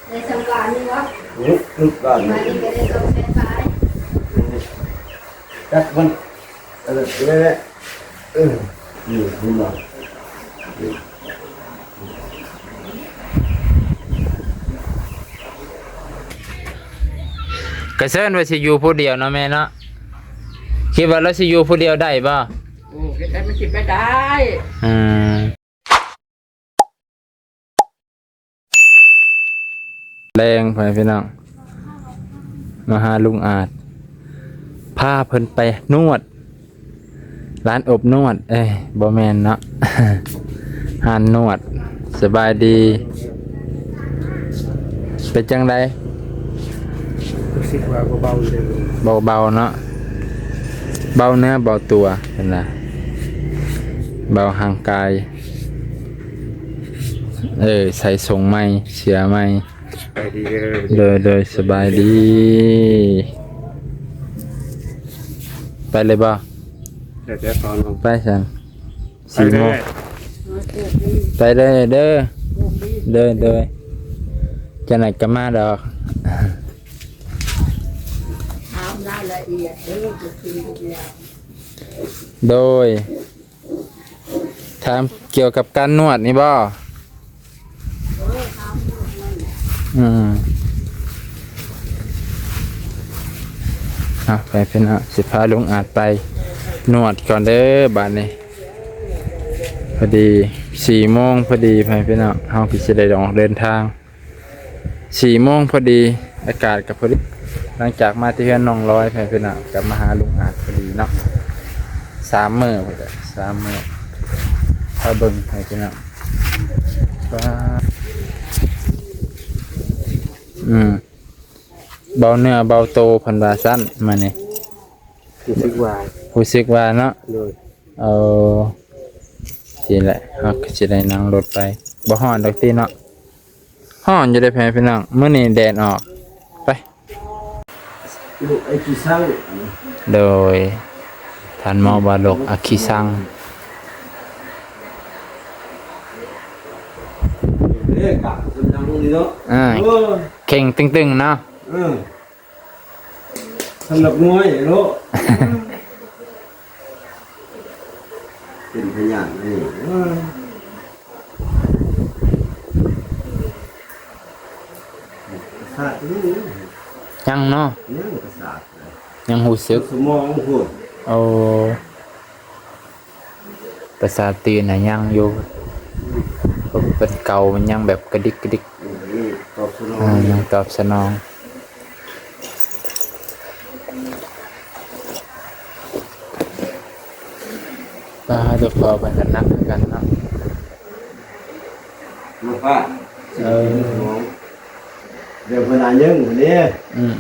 ໄດ້ສຳບາຍຢູ່ບໍ່? ອືມ ສຳບາຍຢູ່ ບາດນີ້ກໍໄດ້ສອງແສນປາຍ. ຈັກມັນ ອັນນັ້ນແຫຼະ ເອີ ນີ້ເຫັນບໍ່? ກະເຊີນວ່າຊິຢູ່ຜູ້ດຽວເນາະແມ່ເນາະ. ຄິດວ່າລາວຊິຢູ່ຜູ້ດຽວໄດ້ບໍ່? ໂອ້ ເຮັດໃດມັນຊິໄປໄດ້? ອືມ. ແລງ ພໍ່ແມ່ພີ່ນ້ອງ ມາຫາລຸງອາດ ພາເພິ່ນໄປນວດ ຮ້ານອົບນວດ ເອີຍ ບໍ່ແມ່ນເນາະ ຮ້ານນວດ. ສະບາຍດີ. ເປັນຈັ່ງໃດ? ຮູ້ສຶກວ່າບໍ່ເບົາເລີຍ. ບໍ່ເບົາເນາະ ເບົາເນື້ອເບົາຕົວ ເພິ່ນວ່າ ເບົາຮ່າງກາຍ. ເອີ ໃສ່ຊົງໃໝ່ ເສື້ອໃໝ່. ສະບາຍດີເດີ. ໂດຍ ໂດຍ ສະບາຍດີ. ໄປເລີຍບໍ່? ແລ້ວແຕ່ຕອນ ໄປຊັ້ນ ໄປເລີຍ ສີ່ໂມງ ໄປເລີຍເດີ. ໂດຍ ໂດຍ ຈັ່ງໃດກໍມາດອກ. ຖາມລາຍລະອຽດເດີ ໂດຍ. ຖາມກ່ຽວກັບການນວດນີ້ບໍ່? ອືມ ເອົາ ໄປພີ່ນ້ອງ ຊິພາລຸງອາດໄປນວດກ່ອນເດີບາດນີ້. ພໍດີສີ່ໂມງພໍດີ ພໍ່ແມ່ພີ່ນ້ອງ ເຮົາກໍຊິໄດ້ອອກເດີນທາງ. ສີ່ໂມງພໍດີ ອາກາດກໍພໍດີ. ຫຼັງຈາກມາແຕ່ເຮືອນນ້ອງລອຍ ໃຫ້ພີ່ນ້ອງກັບມາຫາລຸງອາດພໍດີເນາະ. ສາມມື້ພຸ້ນແຫຼະ ສາມມື້ ພາເບິ່ງໃຫ້ພີ່ນ້ອງ. ປາ ອືມ ເບົາເນື້ອເບົາໂຕ ເພິ່ນວ່າຊັ້ນ ມື້ນີ້ ຮູ້ສຶກວ່າ ຮູ້ສຶກວ່າເນາະ. ໂດຍ. ເອົາ ນີ້ແຫຼະ ເຮົາກໍຊິໄດ້ນັ່ງລົດໄປ. ບໍ່ຮ້ອນດອກຕິເນາະ? ຮ້ອນຢູ່ເດ້ ແມ່ພີ່ນ້ອງ ມື້ນີ້ແດດອອກ. ໄປ ໂລກອາຄິຊັງ. ໂດຍ ທ່ານໝໍວ່າໂລກອາຄິຊັງ. ເດ້ ກາກະເປັນຫຍັງນີ້ເນາະ. ອ່າ ເອີ ເຄັ່ງຕຶງໆເນາະ. ເອີ ສຳລັບມວຍໂລະ ເປັນພະຍາດນີ້ ປະສາດນີ້ ຍັງເນາະ ຍັງປະສາດ ຍັງຮູ້ສຶກ ສະໝອງພຸ້ນ. ໂອ້ ປະສາດຕີນນະຍັງຢູ່ ເປັນເກົ່າ ມັນຍັງແບບກະດິກກະດິກ ອືມ ຕອບສະໜອງ ເອີ ຍັງຕອບສະໜອງ. ປາດ ເຈົ້າພໍ່ເພິ່ນກໍໜັກຄືກັນເນາະ ເນາະປ້າ. ເອີ ດຽວເພິ່ນອາຍັງເດ້. ອືມ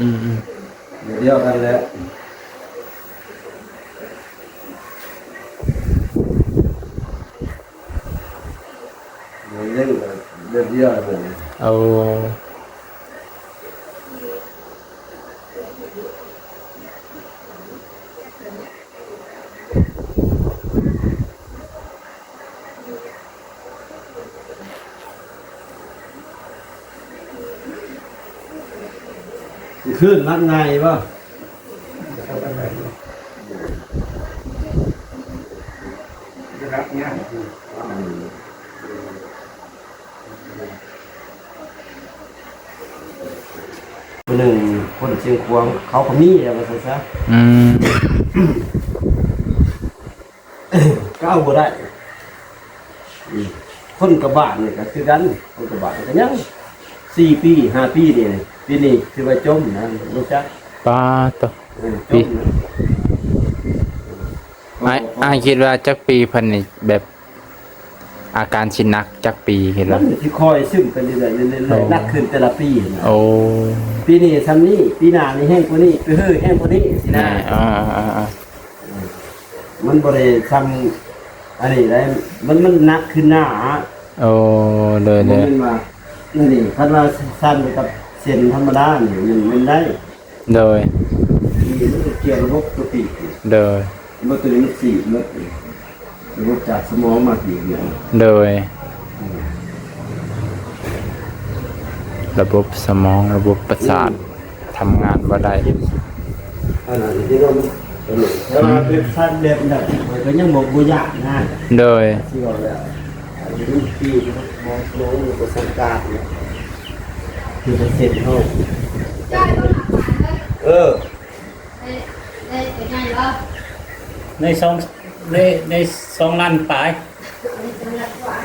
ໆ ດຽວກັນແຫຼະ. ໂອ້ ຄືນນອນງ່າຍບໍ່? ຜູ້ໜຶ່ງຄົນຊຽງຂວາງເຂົາກໍມີແລ້ວວ່າຊັ້ນຊະ. ອືມ ກໍເອົາບໍ່ໄດ້. ອືມ ຄົນກະບາດນີ້ກໍຄືກັນ ຄົນກະບາດກໍຍັງສີ່ປີຫ້າປີນີ້ ປີນີ້ຖືວ່າຈົມນະ ຮູ້ຈັກ. ປາໂຕ ເອີ ຈົມນະ. ອ້າຍ ອ້າຍຄິດວ່າຈັກປີເພິ່ນນີ້ແບບ ອາການຊິໜັກຈັກປີ ເຫັນບໍ່? ມັນຊິຄ່ອຍຊຶມໄປເລື້ອຍໆ ເລື້ອຍໆ ໂອ້ ໜັກຂຶ້ນແຕ່ລະປີນະ. ໂອ້ ປີນີ້ຊ່ຳນີ້ ປີໜ້ານີ້ແຮງກວ່ານີ້ ໄປເຮີ້ແຮງກວ່ານີ້ຊີ້ນະ. ອ່າໆໆໆ ມັນບໍ່ໄດ້ຊ່ຳອັນນີ້ໄດ໋ ມັນ ມັນໜັກຂຶ້ນໜ້າ. ໂອ້ ໂດຍໆ ບໍ່ແມ່ນວ່າອັນນີ້ ຄັນວ່າຊ່ຳກັບເສັ້ນທຳມະດານີ້ ມັນ ມັນໄດ້. ໂດຍ ມີມັນກໍກ່ຽວລະບົບຕົວປີກ. ໂດຍ ບໍ່ ຕົວນີ້ມັນສີດໝົດ ລະບົບຈາກສະໝອງມາປີກນີ້. ໂດຍ ອືມ ລະບົບສະໝອງ ລະບົບປະສາດ ອືມ ທຳງານບໍ່ໄດ້. ອັນນັ້ນທີ່ວ່າມັນ ອັນນີ້ ແຕ່ວ່າເປັນສັດແບບນັ້ນ ຂ້ອຍກໍຍັງບໍ່ ບໍ່ຢ້ານນະ. ໂດຍ ຊິເວົ້າແລ້ວ ອັນນີ້ມັນປີ ໝໍ ໝໍ ໝໍ ບໍ່ສັງການ ຢູ່ເປີເຊັນເຮົາ ເອີ. ໄດ້ ໄດ້ເທົ່າໃດບໍ່? ໄດ້ສອງ ໄດ້ ໄດ້ສອງລ້ານປາຍ. ໄດ້ສອງລ້ານປາຍ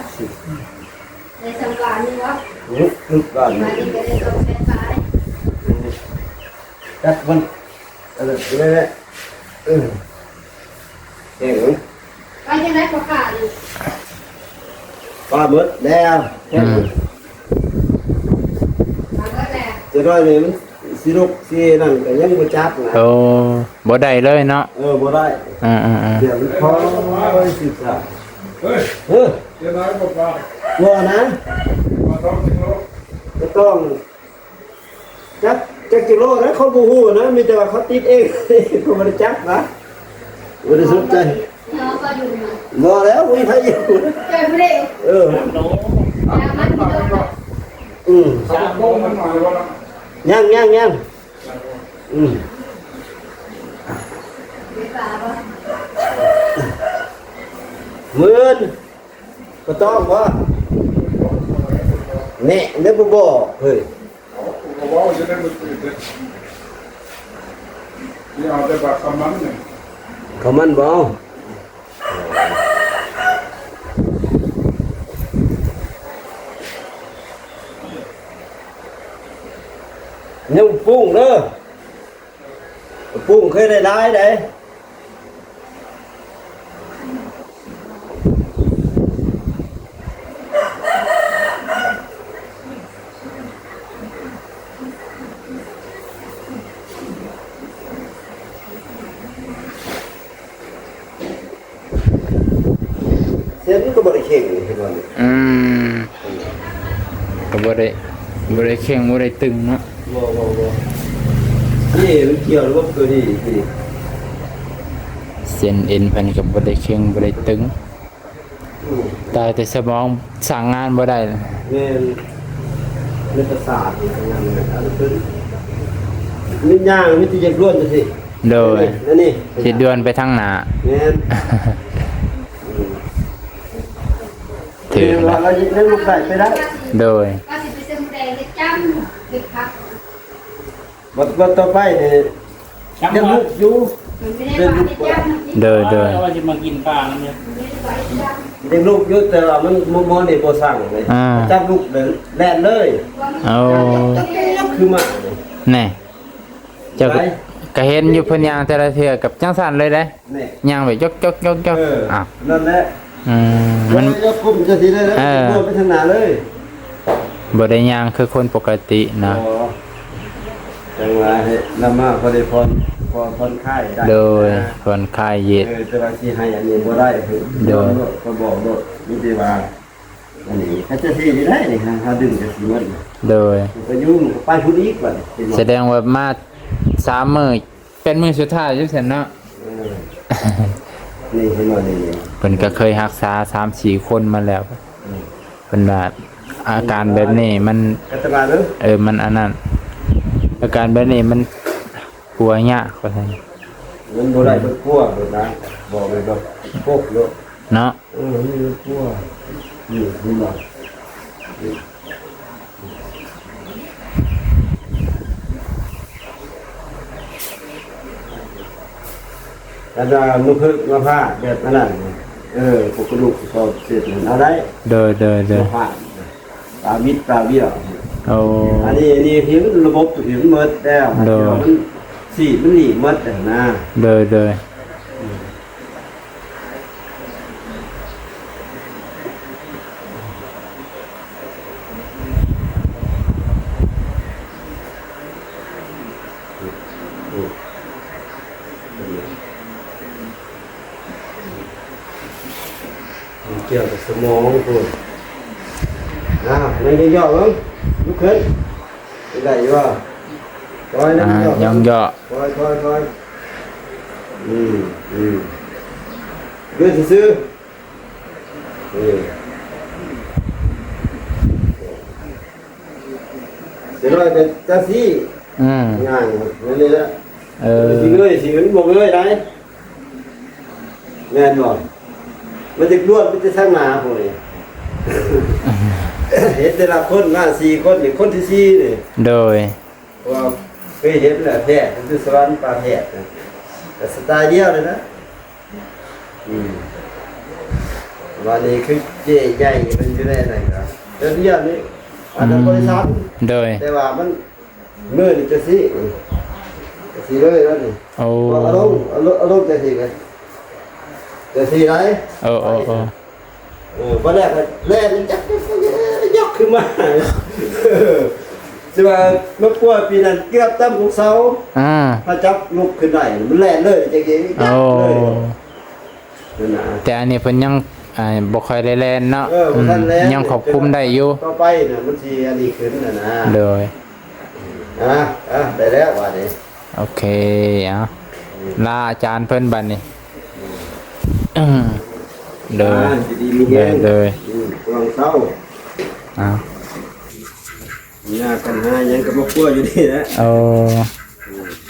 ໄດ້ສອງລ້ານນີ້ບໍ່? ອືມ ລ້ານ ບາດນີ້ກໍໄດ້ສອງແສນປາຍ. ອືມ ຈັກມັນ ອັນນັ້ນແຫຼະ ເອີ ແຮງ ໄປຈັ່ງໃດກໍຂາຍ ປາໝົດແລ້ວ. ອືມ ປາໝົດແລ້ວ ຈະໜ້ອຍນີ້ມັນຊິລຸກຊິນັ້ນກໍຍັງບໍ່ຈັກນະ. ໂອ້ ບໍ່ໄດ້ເລີຍເນາະ. ເອີ ບໍ່ໄດ້. ອືມໆໆ ດຽວມັນພໍສິຊະ ເອີ ເອີ ຈະໜ້ອຍບໍ່ປາ ບໍ່ນະ ກໍຕ້ອງ ຈັກ ຈັກກິໂລນະ ເຂົາບໍ່ຮູ້ນະ ມີແຕ່ວ່າເຂົາຕິດເອງ ເຂົາບໍ່ໄດ້ຈັບນະ ບໍ່ໄດ້ສົນໃຈ. ບໍ່ແລ້ວ ບໍ່ມີໃຜຢູ່ນະ. ເອີ ອືມ ຍັງ ຍັງ ຍັງ ອືມ ໝື່ນ ບໍ່ຕ້ອງບໍ່? ແນ່ ແລ້ວບໍ່ບອກເຮີ້ຍ. ເອົາ ກໍເວົ້າຢູ່ໃນມືຖືເດ້ ຊິເອົາແຕ່ບັກຄຳມັນນີ້ ຄຳມັນບໍ່ເອົາ. ຍັງປຸງເດີ ປຸງເຄີຍໄດ້ຫຼາຍໃດ. ເສັ້ນກໍບໍ່ໄດ້ເຄັ່ງເຫັນບໍ່ນີ້. ອືມ ກໍບໍ່ໄດ້ ບໍ່ໄດ້ເຄັ່ງ ບໍ່ໄດ້ຕຶງເນາະ. ບໍ່ ບໍ່ ບໍ່ ນີ້ມັນກ່ຽວລະບົບຕົວນີ້ນີ້ ເສັ້ນເອັນເພິ່ນກໍບໍ່ໄດ້ເຄັ່ງ ບໍ່ໄດ້ຕຶງ. ອືມ ຕາຍແຕ່ສະໝອງສັ່ງງານບໍ່ໄດ້. ແມ່ນ ເປັນປະສາດນີ້ ອັນນັ້ນ ອັນເພິ່ນມີຍ່າງ ມີແຕ່ຢາກດ່ວນຈັ່ງຊີ້. ໂດຍ ນີ້ ຊິດ່ວນໄປທາງໜ້າ. ແມ່ນ ອືມ ຖືກແລ້ວ ແຕ່ວ່າເຮົາຍັງລຸກໄດ້ໄປໄດ້. ໂດຍ ວ່າຊິໄປເຊີງແດງເຮັດຈ້ຳ ເຮັດຜັກ ບັດ ບັດຕໍ່ໄປນີ້ ຍັງລຸກຢູ່ ຍັງລຸກຢູ່. ໂດຍ ໂດຍ ວ່າຊິມາກິນປານຳຢູ່ ຍັງລຸກຢູ່ ແຕ່ວ່າມັນ ໝໍນີ້ບໍ່ສັ່ງເລີຍ. ອ່າ ຈັບລຸກເລີຍ ແລ່ນເລີຍ. ໂອ້ ຈັບ ຈັບ ຈັບ ຄືໝານີ້ ແນ່. ເຈົ້າກໍເຫັນຢູ່ເພິ່ນຍ່າງແຕ່ລະເທື່ອກັບຈັ່ງຊັ້ນເລີຍເດ້. ນີ້ ຍ່າງແບບຢອກໆໆໆ. ເອີ ອ່ະ ນັ້ນແຫຼະ. ອືມ ມັນ ມັນກໍກຸ້ມຈັ່ງຊີ້ເລີຍ ເອີ ເດີນໄປທາງໜ້າເລີຍ ບໍ່ໄດ້ຍ່າງຄືຄົນປົກກະຕິນະ. ອໍ ຈັ່ງວ່າໃຫ້ນຳມາພໍໄດ້ຜ່ອນ ຜ່ອນ ຜ່ອນຄາຍໄດ້. ໂດຍ ນະ ຜ່ອນຄາຍເຢັນ. ເອີ ແຕ່ວ່າຊິໃຫ້ອັນນີ້ບໍ່ໄດ້. ໂດຍ ກໍບອກໂລດ ມີແຕ່ວ່າ ອັນນີ້ກໍຈະເທຢູ່ໄດ້ນີ້ ຫາ ຫາດຶງກໍຊິໝົດ. ໂດຍ ມັນກໍຢູ່ ມັນກໍໄປພຸ້ນອີກບັດນີ້ ເຫັນບໍ່? ສະແດງວ່າມາສາມມື້ ເປັນມື້ສຸດທ້າຍຢູ່ຊັ້ນເນາະ. ເອີ ນີ້ເຫັນບໍ່ນີ້ ນີ້ ເພິ່ນກໍເຄີຍຮັກສາສາມສີ່ຄົນມາແລ້ວ. ອືມ ເພິ່ນວ່າອາການແບບນີ້ມັນ ເອີ ມັນອັນນັ້ນ ອາການແບບນີ້ມັນປົວຍາກວ່າຊັ້ນ. ມັນບໍ່ໄດ້ ມັນປົວໂລດນະ ບອກເລີຍວ່າປົກໂລດເນາະ. ເອີ ມັນປົວ ນີ້ເຫັນບໍ່? ອັນວ່າມາເພິກມາພາດແບບອັນນັ້ນ ເອີ ພວກກະດູກກະຊອກເສດນັ້ນເອົາໄດ້. ໂດຍ ໂດຍ ໂດຍ ມາພາດປາວິດປາວຽວ. ໂອ້ ອັນນີ້ ອັນນີ້ທີ່ມັນລະບົບທີ່ມັນໝົດແລ້ວ. ໂດຍ ທີ່ວ່າມັນສີດມັນໜີບໝົດຫັ້ນນະ. ໂດຍ ໂດຍ ມັນກ່ຽວກັບສະໝອງພຸ້ນ. ອ້າວ ຍັງຢອກໆ ເບິ່ງ ລຸກຂຶ້ນ ໄດ້ຢູ່ບໍ່? ຄ່ອຍ ຍັງຢອກ ອ່າ ຍັງຢອກ ຄ່ອຍໆ ອືມ ອືມ ເດີນຊື່ໆ ເອີ. ເດັກນ້ອຍກໍຈັ່ງຊີ້ ອືມ ຍ່າງແນວນີ້ແຫຼະ. ເອີ ຊິເງີຍ ຊິມັນບໍ່ເງີຍໄດ໋ ແມ່ນບໍ່? ມັນຈະລວດໄປແຕ່ທາງໜ້າພຸ້ນນີ້. ເຫັນແຕ່ລະຄົນມາສີ່ຄົນນີ້ ຄົນທີສີ່ນີ້ ໂດຍ ເພາະວ່າເຄີຍເຫັນແລ້ວ ແພດ ຄືສະຫວັນປ່າແພດນະ ກໍສະໄຕລ໌ດຽວເລີຍນະ. ອືມ ບາດນີ້ຄືເຈ້ໃຫຍ່ເພິ່ນຢູ່ໃນນັ້ນກໍເປັນດຽວນີ້ ອັນນັ້ນ ອືມ ບໍລິສັດ ໂດຍ ແຕ່ວ່າມັນເມີນີ້ຈັ່ງຊີ້ ຈັ່ງຊີ້ເລີຍແລ້ວນີ້. ໂອ້ ອາລົງ ອາລົງ ອາລົງຈັ່ງຊີ້ກໍຈັ່ງຊີ້ໄດ໋. ເອີ ເອີ ເອີ ເອີ ບາດແລກກໍແລ່ນຈັກ ຍົກຂຶ້ນມາ ຊິວ່າມາປົວປີນັ້ນເກືອບຕຳກົກເສົາ ອາ ມາຈັບລຸກຂຶ້ນໄດ້ ມັນແລ່ນເລີຍຈັ່ງຊີ້ ໂອ້ ຈັບເລີຍ. ນັ້ນນະ ແຕ່ອັນນີ້ເພິ່ນຍັງ ອ່າ ບໍ່ຄ່ອຍໄດ້ແລ່ນເນາະ. ເອີ ບໍ່ທັນແລ່ນ ອືມ ຍັງຄວບຄຸມໄດ້ຢູ່. ຕໍ່ໄປນະ ມັນຊິອັນນີ້ຂຶ້ນຫັ້ນນະ. ໂດຍ ອ່າ ອ່າ ໄດ້ແລ້ວບາດນີ້. ໂອເຄ ເອົາ ອືມ ລາອາຈານເພິ່ນບາດນີ້. ອືມ ໂດຍ ອ່າ ຢູ່ດີມີແຮງ ໂດຍ ໂດຍ ອືມ ກຳລັງເຊົາ. ເອົາ ຍາກັນຫາຫຍັງກໍມາຄົວຢູ່ນີ້ແຫຼະ. ໂອ້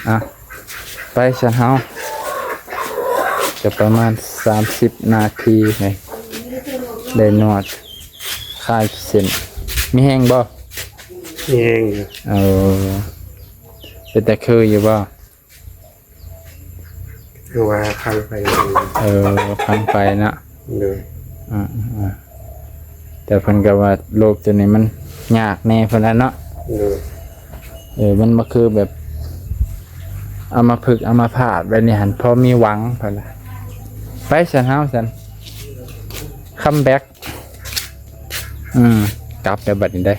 ອ່ະ ໄປຊັ້ນເຮົາ ຈະປະມານສາມສິບນາທີນີ້ ໄດ້ນວດຄາຍເສັ້ນ. ມີແຮງບໍ່? ມີແຮງຢູ່. ເອີ ເປັນຕາຄືຢູ່ບໍ່? ຄືວ່າພັງໄປ. ເອີ ພັງໄປເນາະ. ໂດຍ ອືມໆ ແຕ່ເພິ່ນກໍວ່າໂລກໂຕນີ້ມັນຍາກແດ່ເພິ່ນວ່າເນາະ. ໂດຍ ເອີ ມັນບໍ່ຄືແບບອຳມະພຶກອຳມະພາດແບບນີ້ຫັ້ນ ພໍມີຫວັງເພິ່ນວ່າ. ໄປຊັ້ນເຮົາຊັ້ນ ຄັມແບັກ. ອືມ ກັບແລ້ວບັດນີ້ເດ້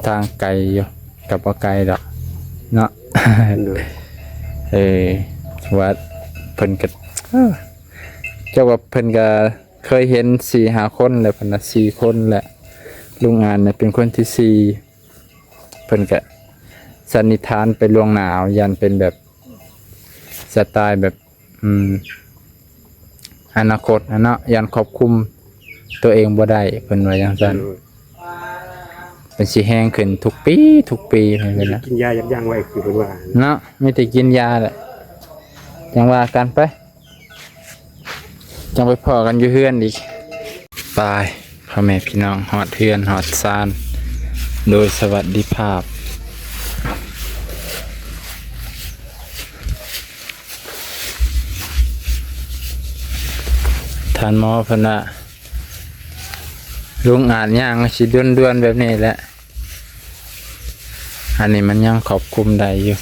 ທາງໄກຢູ່. ກໍບໍ່ໄກດອກເນາະ. ໂດຍ ເອີ ວ່າເພິ່ນກໍ ເອີ ເຈົ້າວ່າເພິ່ນກໍເຄີຍເຫັນສີ່ຫ້າຄົນແລ້ວ ເພິ່ນວ່າສີ່ຄົນແຫຼະ. ລຸງອານນີ້ເປັນຄົນທີສີ່ ເພິ່ນກໍສັນນິຖານໄປລ່ວງໜ້າ ຢ້ານເປັນແບບສະໄຕລ໌ແບບ ອືມ ອະນາຄົດຫັ້ນເນາະ ຢ້ານຄວບຄຸມຕົວເອງບໍ່ໄດ້ ເພິ່ນວ່າຈັ່ງຊັ້ນ. ໂດຍ ເພິ່ນຊິແຮງຂຶ້ນທຸກປີ ທຸກປີ ເພິ່ນວ່າ. ກິນຢາຢັບຢັ້ງໄວ້ ຄືເພິ່ນວ່າເນາະ. ມີແຕ່ກິນຢາແຫຼະ ຈັ່ງວ່າກັນໄປ ຈັ່ງໄປພໍ້ກັນຢູ່ເຮືອນອີກ. ໄປ ພໍ່ແມ່ພີ່ນ້ອງ ຮອດເຮືອນຮອດຊານໂດຍສະຫວັດດີພາບ. ທ່ານໝໍເພິ່ນວ່າ ລຸງອາດຍ່າງຊິດ່ວນໆແບບນີ້ແຫຼະ. ອັນນີ້ມັນຍັງຄວບຄຸມໄດ້ຢູ່.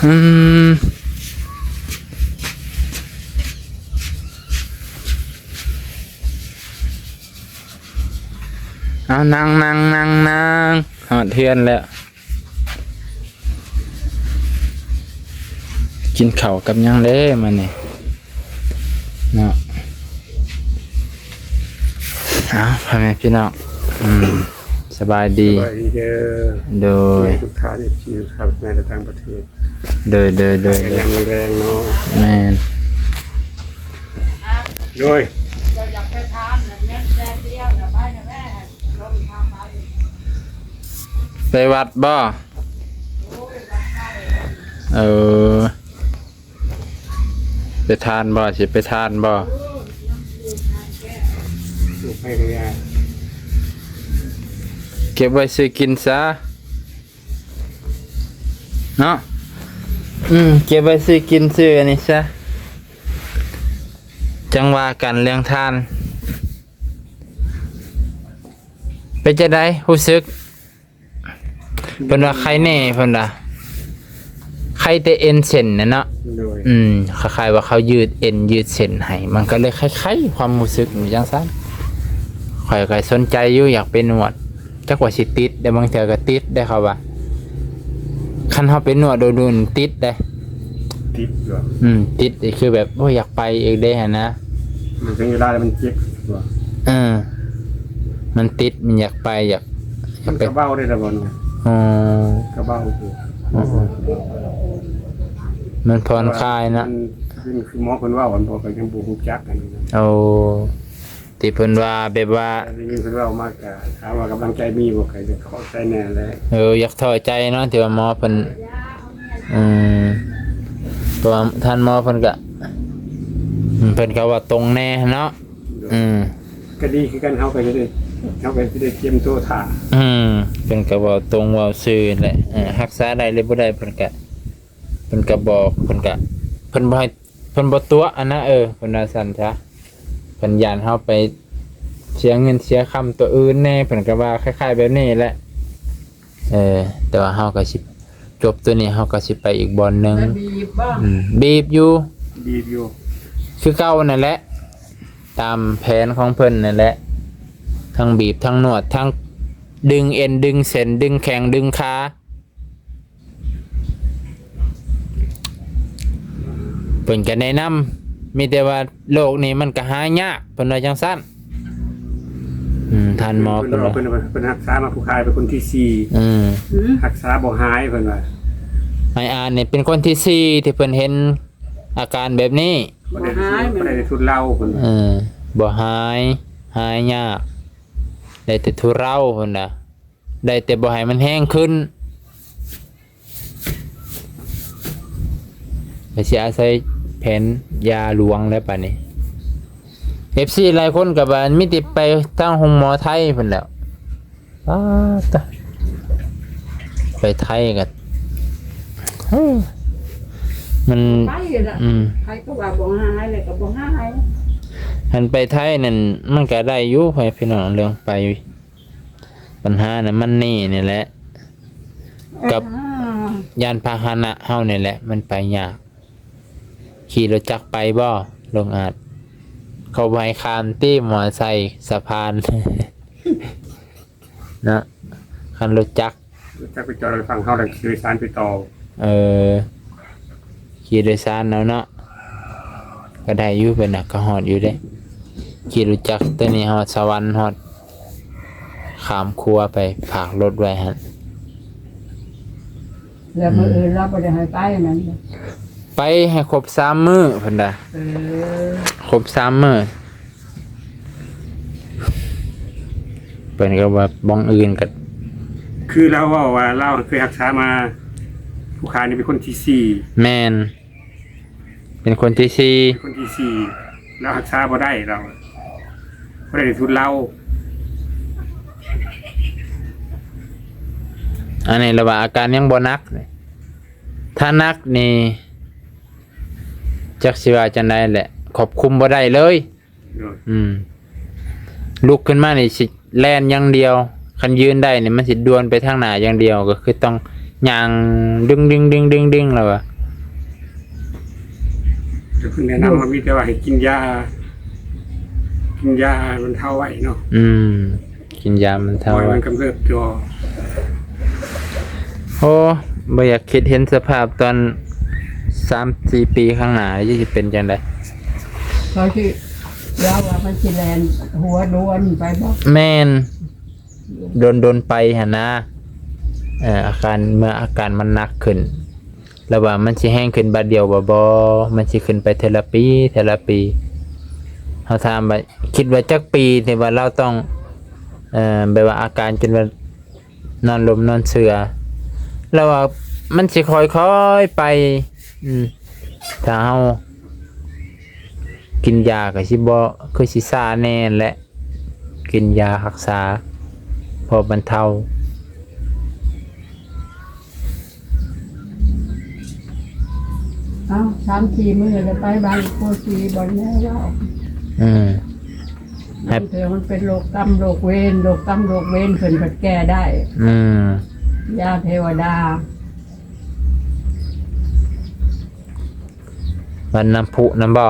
ອືມ ເອົາ ນັ່ງໆໆ ຮອດເຮືອນແລ້ວ. ກິນເຂົ້າກັບຫຍັງເດ້ມື້ນີ້ເນາະ? ເອົາ ພໍ່ແມ່ພີ່ນ້ອງ ອືມ ສະບາຍດີ ສະບາຍດີເດີ ໂດຍ ທຸກທ່ານ ເອັຟຊີ ທຸກທ່ານ ໃນ ແລະ ຕ່າງປະເທດ ໂດຍ ໂດຍ ໂດຍ ໃຫ້ແຮງແຮງເນາະ ແມ່ນ ໂດຍ ໄປວັດບໍ່? ເອີ ໄປທານບໍ່? ຊິໄປທານບໍ່? ເກັບໄວ້ຊື້ກິນຊະເນາະ. ອືມ ເກັບໄວ້ຊື້ກິນ ຊື້ອັນນີ້ຊະ ຈັ່ງວ່າກັນເລື່ອງທານ. ເປັນຈັ່ງໃດ ຮູ້ສຶກ? ເພິ່ນວ່າໄຄແນ່ ເພິ່ນວ່າ ໄຄແຕ່ເອັນເສັ້ນນະເນາະ. ໂດຍ ອືມ ຄ້າຍໆວ່າເຂົາຢືດເອັນຢືດເສັ້ນໃຫ້ ມັນກໍເລີຍໄຄໆ ຄວາມຮູ້ສຶກມັນຈັ່ງຊັ້ນ. ຂ້ອຍກໍສົນໃຈຢູ່ ຢາກໄປນວດ ຈັກວ່າຊິຕິດໄດ໋ ບາງເທື່ອກໍຕິດໄດ໋ ເຂົາວ່າ ຄັນເຮົາໄປນວດໂດນໆ ຕິດໄດ໋. ຕິດເນາະ ອືມ ຕິດ ຄືແບບ ໂອ້ຍ ຢາກໄປອີກເດ້ຫັ້ນນະ ມັນເປັນເວລາແລ້ວມັນເຈັບ ເອີ ມັນຕິດ ມັນຢາກໄປ ຢາກ ມັນກະເບົາໄດ້ລະບໍ່ເນາະ? ອໍ ກະເບົາຢູ່ ມັນຜ່ອນຄາຍນະ. ມັນ ຄືໝໍເພິ່ນເວົ້າ ອັນບໍ່ ກໍຍັງບໍ່ຮູ້ຈັກ ອັນນີ້ນະ. ໂອ້ ທີ່ເພິ່ນວ່າແບບວ່າ ໄດ້ຍິນເພິ່ນເວົ້າມາ ກໍຖາມວ່າກຳລັງໃຈມີບໍ່ ກໍຢາກຂໍໃຈແດ່ແຫຼະ. ເອີ ຢາກຖອຍໃຈເນາະ ທີ່ວ່າໝໍເພິ່ນ ອືມ ເພາະວ່າທ່ານໝໍເພິ່ນກະ ເພິ່ນກໍເວົ້າຕົງແດ່ເນາະ. ໂດຍ ອືມ ກໍດີຄືກັນ ເຮົາກໍຈະໄດ້ ເຮົາກໍຈະໄດ້ກຽມໂຕຖ້າ. ອືມ ເພິ່ນກໍເວົ້າຕົງເວົ້າຊື່ແຫຼະ. ເອີ ຮັກສາໄດ້ຫຼືບໍ່ໄດ້ ເພິ່ນກະ ເພິ່ນກໍບອກ ເພິ່ນກະ ເພິ່ນບໍ່ໃຫ້ ເພິ່ນບໍ່ຕົວະຫັ້ນນະ. ເອີ ເພິ່ນວ່າຊັ້ນຊະ ເພິ່ນຢ້ານເຮົາໄປເສຍເງິນເສຍຄຳຕົວອື່ນແດ່ ເພິ່ນກໍວ່າຄ້າຍໆແບບນີ້ແຫຼະ. ເອີ ແຕ່ວ່າເຮົາກໍຊິຈົບຕົວນີ້ ເຮົາກໍຊິໄປອີກບ່ອນໜຶ່ງ. ແລ້ວບີບບໍ່? ອືມ ບີບຢູ່ ບີບຢູ່ ຄືເກົ່ານັ້ນແຫຼະ ຕາມແຜນຂອງເພິ່ນນັ້ນແຫຼະ ທັງບີບ ທັງນວດ ທັງດຶງເອັນ ດຶງເສັ້ນ ດຶງແຂ້ງ ດຶງຂາ. ເພິ່ນກໍແນະນຳ ມີແຕ່ວ່າໂລກນີ້ມັນກໍຫາຍາກ ເພິ່ນວ່າຈັ່ງຊັ້ນ. ອືມ ທ່ານໝໍເພິ່ນວ່າ ເພິ່ນວ່າ ເພິ່ນ ເພິ່ນຮັກສາມາຜູ້ຂາຍເປັນຄົນທີສີ່. ອືມ ອືມ ຮັກສາບໍ່ຫາຍ ເພິ່ນວ່າ. ອ້າຍອານນີ້ເປັນຄົນທີສີ່ທີ່ເພິ່ນເຫັນອາການແບບນີ້. ບໍ່ຫາຍ ບໍ່ໄດ້ ບໍ່ໄດ້ທຸເລົາ ເພິ່ນ. ເອີ ບໍ່ຫາຍ ຫາຍຍາກ ໄດ້ແຕ່ທຸເລົາ ເພິ່ນວ່າ. ໄດ້ແຕ່ບໍ່ໃຫ້ມັນແຮງຂຶ້ນ ກໍຊິອາໄສແຜນຢາຫຼວງແລ້ວບາດນີ້. ເອັຟຊີຫຼາຍຄົນກໍວ່າມີແຕ່ໄປທາງໂຮງໝໍໄທພຸ້ນແຫຼ້ວ. ປາດຕະ ໄປໄທກໍ ເອີ ມັນ ໄປລະ ອືມ ໃຜກໍວ່າບໍ່ຫາຍ ແລ້ວກໍບໍ່ຫາຍ. ຄັນໄປໄທນັ້ນ ມັນກໍໄດ້ຢູ່ ພໍ່ແມ່ພີ່ນ້ອງ ເລື່ອງໄປ ບັນຫານະ ມັນເນນີ້ແຫຼະ ກັບ ອ່າ ຍານພາຫະນະເຮົານີ້ແຫຼະ ມັນໄປຍາກ. ຂີ່ລົດຈັກໄປບໍ່? ລົງອາດ ເຂົາບໍ່ໃຫ້ຂ້າມຕິ ມໍໄຊສະພານເນາະ. ຄັນລົດຈັກ ລົດຈັກໄປຈອດໄວ້ຝັ່ງເຮົາ ແລ້ວຂີ່ໂດຍສານໄປຕໍ່. ເອີ ຂີ່ໂດຍສານເອົາເນາະ ກໍໄດ້ຢູ່ ເພິ່ນນະ ກໍຮອດຢູ່ເດ້. ຂີ່ລົດຈັກຕົວນີ້ຮອດສະຫວັນ ຮອດ ຂ້າມຂົວໄປ ຝາກລົດໄວ້ຫັ້ນ. ແລ້ວມື້ ອືມ ອື່ນລາວບໍ່ໄດ້ໃຫ້ໄປນັ້ນບໍ່? ໄປໃຫ້ຄົບສາມມື້ ເພິ່ນວ່າ. ເອີ ຄົບສາມມື້ ເພິ່ນກໍວ່າບ່ອນອື່ນກໍ ຄືລາວເວົ້າວ່າລາວເຄີຍຮັກສາມາ ຜູ້ຂາຍນີ້ເປັນຄົນທີສີ່. ແມ່ນ ເປັນຄົນທີສີ່ ເປັນຄົນທີສີ່ ລາວຮັກສາບໍ່ໄດ້ ລາວບໍ່ໄດ້ສູດເລົາ. ອັນນີ້ລາວວ່າອາການຍັງບໍ່ໜັກ ຖ້າໜັກນີ້ຈັກຊິວ່າຈັ່ງໃດແຫຼະ ຄວບຄຸມບໍ່ໄດ້ເລີຍ. ໂດຍ ອືມ ລຸກຂຶ້ນມານີ້ຊິແລ່ນຢ່າງດຽວ ຄັນຢືນໄດ້ນີ້ມັນຊິດ່ວນໄປທາງໜ້າຢ່າງດຽວ ກໍຄືຕ້ອງຍ່າງດຶງໆໆໆ ລາວວ່າ. ແຕ່ເພິ່ນແນະນຳວ່າມີແຕ່ວ່າໃຫ້ກິນຢາ ກິນຢາບັນເທົາໄວ້ເນາະ. ອືມ ກິນຢາບັນເທົາ ບໍ່ໃຫ້ມັນກຳເລີບຕໍ່. ໂອ້ ບໍ່ຢາກຄິດເຫັນສະພາບຕອນສາມສີ່ປີຂ້າງໜ້າ ຊິເປັນຈັ່ງໃດ. ເຂົາຊິ ລາວວ່າມັນຊິແລ່ນຫົວດ້ວນໄປບໍ່? ແມ່ນ ດົນໆໄປຫັ້ນນະ. ເອີ ອາການ ເມື່ອອາການມັນໜັກຂຶ້ນ ລະວ່າມັນຊິແຮງຂຶ້ນບາດດຽວບໍ່? ບໍ່ ມັນຊິຂຶ້ນໄປເທື່ອລະປີ ເທື່ອລະປີ. ເຮົາຖາມວ່າ ຄິດວ່າຈັກປີທີ່ວ່າລາວຕ້ອງ ເອີ ແບບວ່າອາການຈົນວ່ານອນລົມນອນເຊື່ອ? ລະວ່າມັນຊິຄ່ອຍໆໄປ. ອືມ ຖ້າເຮົາກິນຢາກໍຊິບໍ່ ຄືຊິຊ້າແດ່ແຫຼະ. ກິນຢາຮັກສາພໍບັນເທົາ. ເອົາ ສາມສີ່ມື້ແລ້ວໄປບ້ານໂພສີ ບ່ອນແມ່ເວົ້າ. ອືມ ບາງເທື່ອມັນເປັນໂລກກຳໂລກເວນ ໂລກກຳໂລກເວນເພິ່ນເພິ່ນແກ້ໄດ້. ອືມ ຢາເທວະດາ. ວັດນ້ຳພຸນຳບໍ່?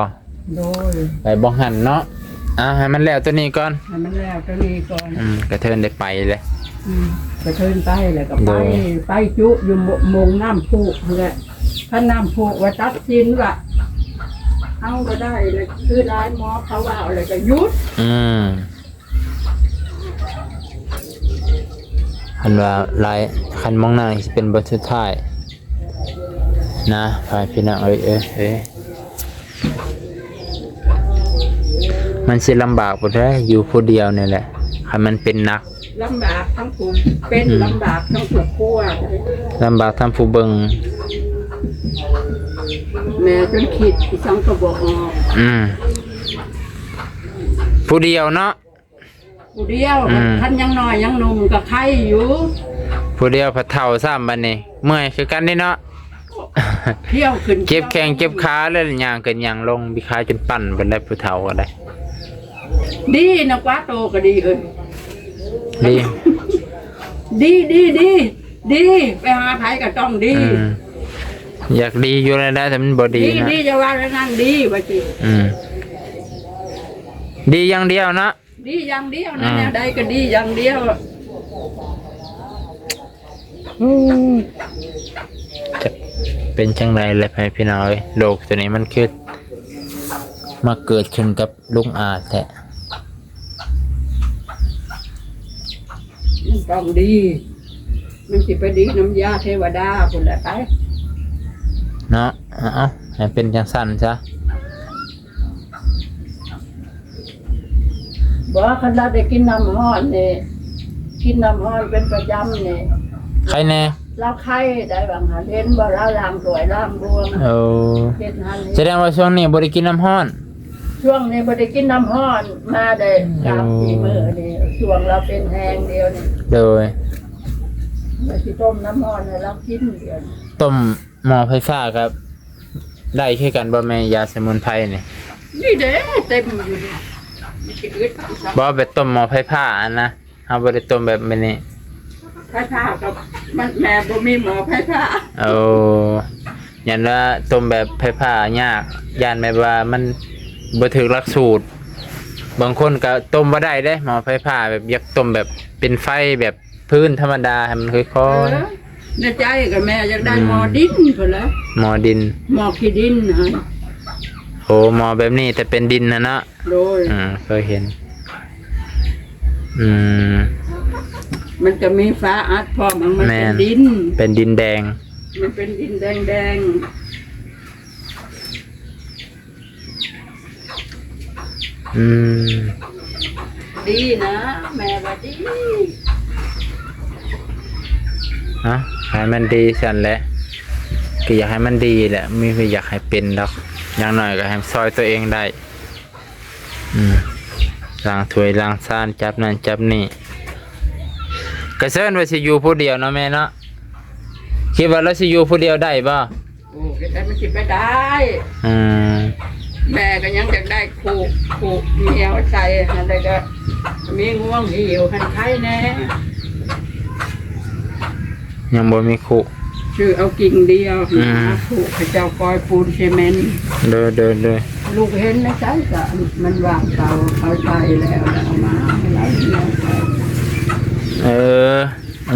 ໂດຍ ໄປບ່ອນຫັ້ນເນາະ. ເອົາ ໃຫ້ມັນແລ້ວຕົວນີ້ກ່ອນ ໃຫ້ມັນແລ້ວຕົວນີ້ກ່ອນ. ອືມ ກະເທີນໄດ້ໄປແລ້ວ. ອືມ ກະເທີນໄປແລ້ວກໍໄປ ໂດຍ ໄປຈຸຢູ່ໂມງນ້ຳພຸຫັ້ນແຫຼະ. ຄັນນ້ຳພຸວ່າຕັດສິນວ່າເຮົາບໍ່ໄດ້ແລ້ວ ຄືຫຼາຍໝໍເຂົາເວົ້າແລ້ວກໍຢຸດ. ອືມ ຄັນວ່າຫຼາຍ ຄັນໝ່ອງນັ້ນຊິເປັນບ່ອນສຸດທ້າຍ. ນະ ພາພີ່ນ້ອງເອີຍ ເອີ ເອີ ມັນຊິລຳບາກພຸ້ນແຫຼະ ຢູ່ຜູ້ດຽວນີ້ແຫຼະ ຄັນມັນເປັນໜັກ. ລຳບາກທັງຜູ້ເປັນ ອືມ ລຳບາກທັງຜູ້ຄົວ ລຳບາກທັງຜູ້ເບິ່ງ. ແມ່ຈົນຄິດອີ່ຫຍັງກໍບໍ່ອອກ. ອືມ ຜູ້ດຽວເນາະ. ຜູ້ດຽວ ອືມ ຄັນຍັງນ້ອຍຍັງໜຸ່ມກໍໄຄຢູ່ ຜູ້ດຽວພັດເຖົ້າຊ້ຳ ບັດນີ້ເມື່ອຍຄືກັນເດ້ເນາະ. ທ່ຽວຂຶ້ນ ເຈັບແຂ້ງເຈັບຂາແລ້ວ ຍ່າງຂຶ້ນຍ່າງລົງ ບີຂາຈົນປັ່ນເພິ່ນໄດ້ ຜູ້ເຖົ້າກໍໄດ້. ດີນະ ກວ່າໂຕກໍດີເອີຍ ດີ ດີ ດີ ດີ ດີ ໄປຫາໃຜກໍຕ້ອງດີ. ອືມ ຢາກດີຢູ່ແລ້ວ ແຕ່ມັນບໍ່ດີ ດີ ນະ ດີ ຢ່າວ່າແນວນັ້ນ ດີວ່າຊິ ອືມ ດີຢ່າງດຽວເນາະ. ດີຢ່າງດຽວນະ ອືມ ແນວໃດກໍດີຢ່າງດຽວ. ໂອ້ຍ ຈະເປັນຈັ່ງໃດແຫຼະ ພໍ່ແມ່ພີ່ນ້ອງເອີຍ ໂລກໂຕນີ້ມັນຄືມາເກີດຂຶ້ນກັບລຸງອາດແທ້. ມັນຕ້ອງດີ ມັນຊິໄປດີນຳຢາເທວະດາພຸ້ນແຫຼະໄປ ເນາະ. ເອົາ ໃຫ້ເປັນຈັ່ງຊັ້ນຊະ. ບໍ່ ຄັນລາວໄດ້ກິນນ້ຳຮ້ອນນີ້ ກິນນ້ຳຮ້ອນເປັນປະຈຳນີ້ ໄຄແດ່ ລາວໄຄໄດ້. ຫວ່າງຫັ້ນເຫັນບໍ່ ລາວລ້າງຖ້ວຍລ້າງບ່ວງ. ໂອ້ ເຮັດຫັ້ນ ສະແດງວ່າຊ່ວງນີ້ບໍ່ໄດ້ກິນນ້ຳຮ້ອນ. ຊ່ວງນີ້ບໍ່ໄດ້ກິນນ້ຳຮ້ອນມາໄດ້ສາມສີ່ມື້ນີ້ ໂອ້ ຊ່ວງລາວເປັນແຮງດຽວນີ້. ໂດຍ ວ່າຊິຕົ້ມນ້ຳຮ້ອນໃຫ້ລາວກິນດຽວນີ້ ຕົ້ມ ໝໍ້ໄຟຟ້າກໍໄດ້ຄືກັນບໍ່ແມ່ ຢາສະໝຸນໄພນີ້? ນີ້ເດ້ ເຕັມຢູ່ນີ້ ມັນຊິອຶດ. ບໍ່ ແບບຕົ້ມໝໍ້ໄຟຟ້າຫັ້ນນະ ເຮົາບໍ່ໄດ້ຕົ້ມແບບນີ້. ໄຟຟ້າກໍມັນ ແມ່ບໍ່ມີໝໍ້ໄຟຟ້າ. ໂອ້ ຢ້ານວ່າຕົ້ມແບບໄຟຟ້າຍາກ ຢ້ານແບບວ່າມັນບໍ່ຖືກຫຼັກສູດ. ບາງຄົນກໍຕົ້ມບໍ່ໄດ້ເດ້ ໝໍ້ໄຟຟ້າ ແບບຢາກຕົ້ມແບບເປັນໄຟແບບ ພື້ນທຳມະດາໃຫ້ມັນຄ່ອຍໆ. ເອີ ໃນໃຈກໍແມ່ຢາກໄດ້ ອືມ ໝໍ້ດິນພຸ້ນແຫຼະ ໝໍ້ດິນ ໝໍ້ຂີ້ດິນຫັ້ນ. ໂອ້ ໝໍ້ແບບນີ້ແຕ່ເປັນດິນຫັ້ນເນາະ. ໂດຍ ອືມ ເຄີຍເຫັນ. ອືມ ມັນກໍມີຝາອັດພ້ອມ ມັນເປັນ ແມ່ນ ດິນ ເປັນດິນແດງ ມັນເປັນດິນແດງໆ. ອືມ ດີນະ ແມ່ວ່າດີ. ເອົາ ໃຫ້ມັນດີຊັ້ນແຫຼະ ກໍຢາກໃຫ້ມັນດີແຫຼະ ມີ ບໍ່ຢາກໃຫ້ເປັນດອກ ຢ່າງໜ້ອຍກໍໃຫ້ຊ່ອຍຕົວເອງໄດ້. ອືມ ລ້າງຖ້ວຍລ້າງຊານ ຈັບນັ້ນຈັບນີ້ ກະເຊີນວ່າຊິຢູ່ຜູ້ດຽວເນາະແມ່ເນາະ. ຄິດວ່າລາວຊິຢູ່ຜູ້ດຽວໄດ້ບໍ່? ໂອ້ ເຮັດໃດມັນຊິໄປໄດ້? ອືມ ແມ່ກໍຍັງຢາກໄດ້ຄຸ ຄຸແມວໃສ່ຫັ້ນ ແລ້ວກໍມີງວງຫິ້ວຫັ້ນ ໄຄແດ່. ຍັງບໍ່ມີຄຸ ຊື້ເອົາກິ່ງດຽວ ອືມ ຫາຄຸ ເຂົາເຈົ້າປ່ອຍປູນຊີເມັນ. ໂດຍ ໂດຍ ໂດຍ ລູກເຫັນໃນໃສກໍມັນວ່າງເກົ່າ ເຂົາໃສ່ແລ້ວ ແລ້ວເອົາມາໃຫ້ຫຼາຍດຽວ. ເອີ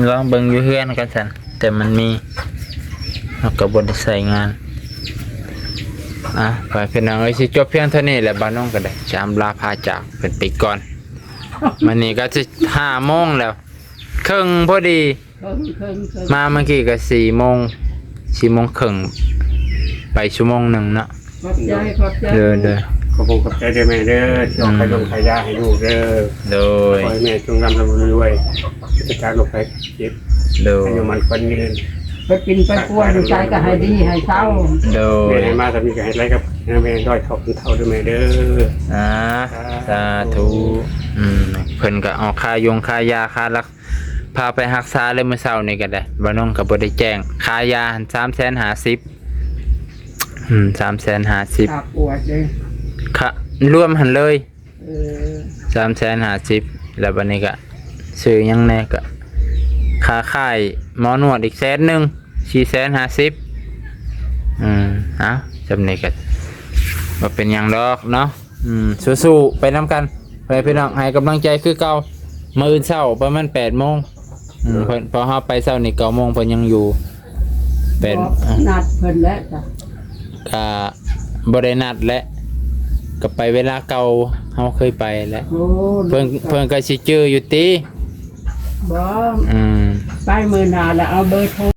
ລອງເບິ່ງຢູ່ເຮືອນກັນຊັ້ນ ແຕ່ມັນມີ ເຮົາກໍບໍ່ໄດ້ໃຊ້ງານ. ອ່ະ ໄປພີ່ນ້ອງເອີຍ ຊິຈົບພຽງເທົ່ານີ້ແຫຼະ ບ່າວນົງກໍໄດ້ຈະອຳລາພາຈາກເພິ່ນໄປກ່ອນ. ມື້ນີ້ກໍຊິຫ້າໂມງແລ້ວເຄິ່ງພໍດີ ເຄິ່ງ ເຄິ່ງ ເຄິ່ງ ມາເມື່ອກີ້ກໍສີ່ໂມງ ສີ່ໂມງເຄິ່ງ ໄປຊົ່ວໂມງໜຶ່ງເນາະ. ຂອບໃຈ ຂອບໃຈ ເດີ ເດີ ຂອບອົກຂອບໃຈເດີແມ່ເດີ ທີ່ເອົາ ອືມ ຂາຍຢາໃຫ້ລູກເດີ. ໂດຍ ຂໍໃຫ້ແມ່ຈົ່ງລ່ຳລວຍ ປາສະຈາກໂລກໄພໄຂ້ເຈັບ. ໂດຍ ອາຍຸໝັ້ນຂວັນຍືນ ໄປປິ່ນໄປປົວຢູ່ໃສກໍໃຫ້ດີໃຫ້ເຊົາ. ໂດຍ ແມ່ໃຫ້ມາສ່ຳນີ້ກໍໃຫ້ໄຫຼກັບແມ່ຮ້ອຍເທົ່າພັນເທົ່າເດີແມ່ເດີ. ອ່າ ສາທຸ ສາທຸ. ອືມ ເພິ່ນກໍເອົາຄ່າຢົງຄ່າຢາ ຄ່າລັກ ພາໄປຮັກສາແລ້ວ ມື້ເຊົ້ານີ້ກໍໄດ້ ບ່າວນົງກໍບໍ່ໄດ້ແຈ້ງ ຄ່າຢາຫັ້ນສາມແສນຫ້າສິບ. ອືມ ສາມແສນຫ້າສິບ ຄ່າກວດເດ້ ຄ່າລວມຫັ້ນເລີຍ. ເອີ ສາມແສນຫ້າສິບ ແລ້ວບັດນີ້ກໍຊື້ຫຍັງແດ່ ກໍຄ່າຄ້າຍໝໍນວດອີກແສນໜຶ່ງ ສີ່ແສນຫ້າສິບ. ອືມ ເອົາ ສ່ຳນີ້ກໍບໍ່ເປັນຫຍັງດອກເນາະ. ອືມ ສູ້ໆ ໄປນຳກັນ ພໍ່ແມ່ພີ່ນ້ອງ ໃຫ້ກຳລັງໃຈຄືເກົ່າ. ມື້ອື່ນເຊົ້າປະມານແປດໂມງ ອືມ ເພິ່ນ ເພາະເຮົາໄປເຊົ້ານີ້ເກົ້າໂມງ ເພິ່ນຍັງຢູ່ແປດ. ນັດເພິ່ນແຫຼະ ກະບໍ່ໄດ້ນັດແຫຼະ ກະໄປເວລາເກົ່າເຮົາເຄີຍໄປແຫຼະ. ໂອ້ ເພິ່ນ ເພິ່ນກະຊິຈື່ຢູ່ຕິ? ບໍ່ ອືມ ໄປມື້ໜ້າລະເອົາເບີໂທ.